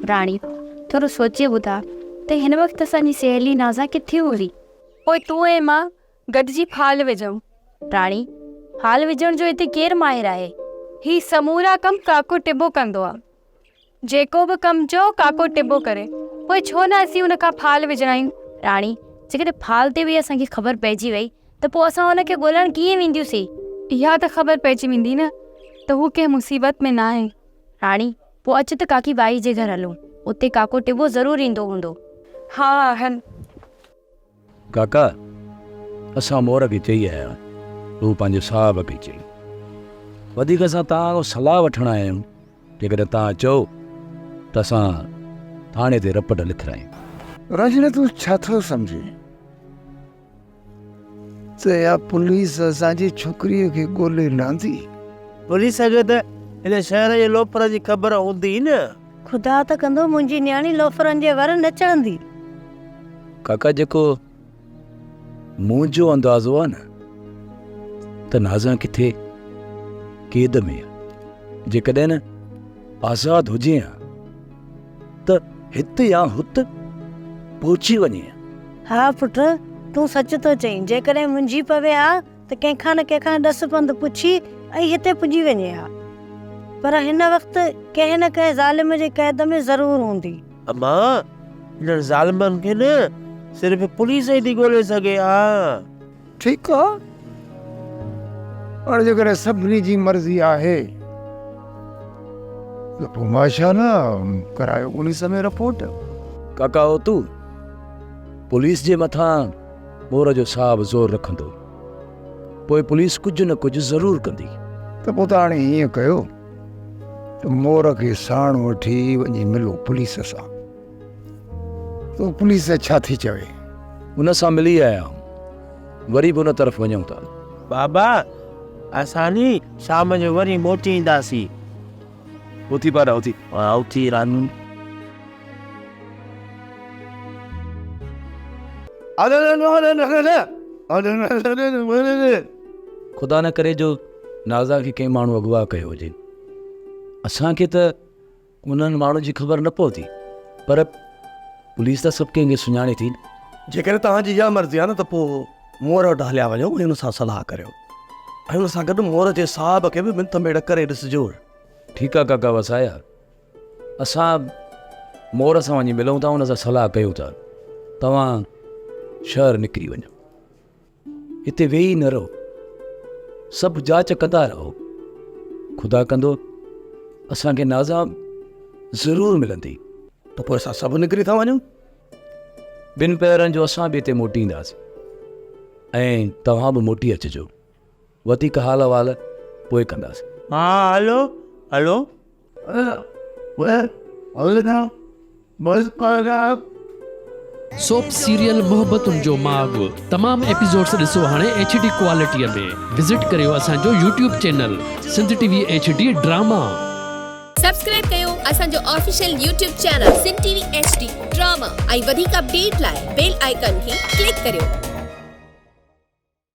راڻي، ٿورو سوچي ٻڌاء ته هن وقت اسان جي سهيلي نازان ڪٿي هوندي؟ پوء تون ۽ مان گڏجي ڦال وجهون. راڻي، ڦال وجهڻ جو هتي ڪير ماهر آهي؟ هي سمورا ڪم ڪاڪو ٽٻو ڪندو آ. جيڪو به ڪم چئو ڪاڪو ٽٻو ڪري. پوء ڇو نه اسين ان کان ڦال وجهرايون؟ راڻي، جيڪڏهن ڦال تي به اسان کي خبر پئجي وئي ته پوء اسان هن کي ڳولڻ ڪيئن وينديونسين؟ اها ته خبر پئجي ويندي نه ته هو ڪنهن مصيبت ۾ ناهي. راڻي، پوء اچ ته ڪاڪي ٻائي جي گهر هلون. اتي ڪاڪو ٽٻو ضرور ايندو هوندو. ها ها هل. ڪاڪا، اسان مور کي چئي آيا آهيون ته هو پنهنجي صاحب کي چئي. وڌيڪ اسان توهان کان صلاح وٺڻ آيا آهيون، جيڪڏهن توهان چئو ته اسان ٿاڻي تي رپٽ لکرايون. راجنا تون ڇا ٿو سمجهين ته اها پوليس اسان جي ڇوڪريء کي ڳولي لهندي؟ پوليس کي ته هن شهر جي لوفرن جي خبر هوندي نه. خدا ته ڪندو منهنجي نياڻي لوفرن جي ور نه چڙهندي. ڪاڪا جيڪو منهنجو اندازو آ نه ته نازان ڪٿي قيد ۾ آ. جيڪڏهن نه آزاد هجي ها ته هت يا هت پهچي وڃي ها. ها پٽ تون سچ ٿو چئين جيڪڏهن منجهي پوي ها ته ڪنهن کان نه ڪنهن کان ڏس پنڌ پڇي ۽ هتي پڄي وڃي ها. پر هن وقت ڪنهن نه ڪنهن ظالم جي قيد ۾ ضرور هوندي. اما، انهن ظالمن کي نه صرف پوليس ئي ٿي ڳولي سگهي ها. ٺيڪ آ، هاڻي جيڪڏهن سڀني جي مرضي آهي ته پوء ماشاء الله ڪرايو پوليس ۾ رپورٽ. ڪاڪا اوتو، پوليس جي مٿان مور جو صاحب زور رکندو، پوء پوليس ڪجهه نه ڪجهه ضرور ڪندي. ته پوء ته هاڻي هيئن ڪيو ته مور کي ساڻ وٺي وڃي ملو پوليس سان. ته پوليس ڇا ٿي چوي؟ ان سان ملي آيا آهيون، وري به ان طرف وڃون ٿا. بابا، اسان ني شام جو وري موٽي اينداسين. اٿي پاڏا اٿي. ها اٿي رانو. خدا نه ڪري جو نازا کي ڪنهن ماڻهو اغوا ڪيو هجي. اسان کي ته انهن ماڻهن جي خبر نه پوندي پر پوليس ته سڀ ڪنهن کي سڃاڻي ٿي نه. جيڪڏهن توهان جي اها مرضي آهي نه ته پوء مور وٽ هليا وڃو ۽ ان سان صلاح ڪريو ۽ ان سان گڏ مور جي صاحب کي به منٿ ميڙ ڪري ڏسجو. ٺيڪ آ ڪاڪا وسايا اسان مور سان وڃي ملون ٿا ان سان صلاح ڪيون ٿا توهان شهر نڪري وڃو هتي ويهي نه رهو سڀ جاچ ڪندا رهو خدا ڪندو اسان کي نازا ضرور ملندي. ته پوء اسان سڀ نڪري ٿا وڃون. ٻن پهرن جو اسان به هتي موٽي اينداسين ۽ توهان به موٽي اچجو. وڌيڪ حال احوال پوء ڪنداسين. ها هلو هلو. سوپ سيريل محبتن جو ماڳ تمام ايپيسوڊس ڏسو هاڻي ايڇ ڊي ڪوالٽي ۾ وزٽ ڪريو اسان جو YouTube channel Sindh T V H D drama. Subscribe ڪيو اسان جو official YouTube channel Sindh T V H D drama ۽ وڌيڪ اپڊيٽ لاء بيل آئيڪان کي ڪلڪ ڪريو.